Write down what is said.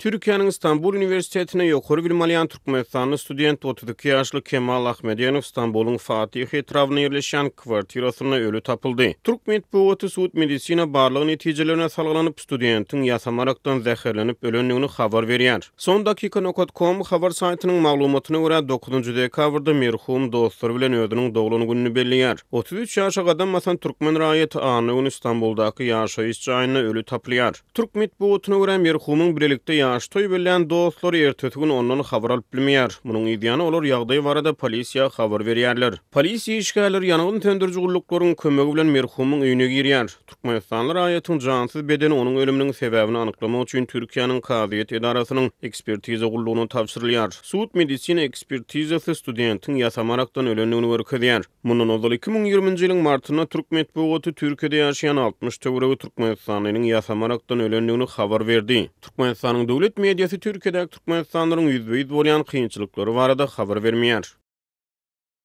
Türkiýäniň Stambul uniwersitetinde ýokary bilim alýan türkmenistanly student 32 ýaşly Kemal Ahmedenow Stambulyň Fatih etrabynda ýerleşýän kwartirasynda öli tapyldy. Türk metbugaty sud-medisina barlag netijelerine salgylanyp, studentiň ýasama arakdan zäherlenip ölendigini habar berýär. Son dakika nokat kom habar saýtynyň maglumatyna görä, dokuzynjy dekabrda merhum dostlary bilen özüniň doglan gününi belleýär. 33 ýaşa gadam basan türkmen raýaty anna güni Stambuldaky ýaşaýyş jaýynda öli tapylýar. Türk metbugatyna görä, merhumyň bilelikde ýaş toý bellän dostlary ertesi gün ondan habar alyp bilmeýär. Munuň yzýany olar ýagdaý barada polisiýa habar berýärler. Polisiýa işgärleri ýangyn söndüriji gulluklaryň kömegi bilen merhumyň öýüne girýär. Türkmenistanly raýatyň jansyz bedeni onuň ölüminiň sebäbini anyklamak üçin Türkiýäniň kazyýet edarasynyň ekspertiza gullugyna tabşyrylýar. Sud-medisina ekspertizasy studentiň ýasama arakdan ölendigini görkezýär. Mundan ozal 2020-nji ýylyň martynda türk metbugaty Türkiýede ýaşaýan 60 töweregi türkmenistanlynyň ýasama arakdan ölendigini habar berdi. Türkmenistanyň döwlet mediasy Türkiýedäki türkmenistanlylaryň ýüzbe-ýüz bolýan kynçylyklary barada habar bermeýär.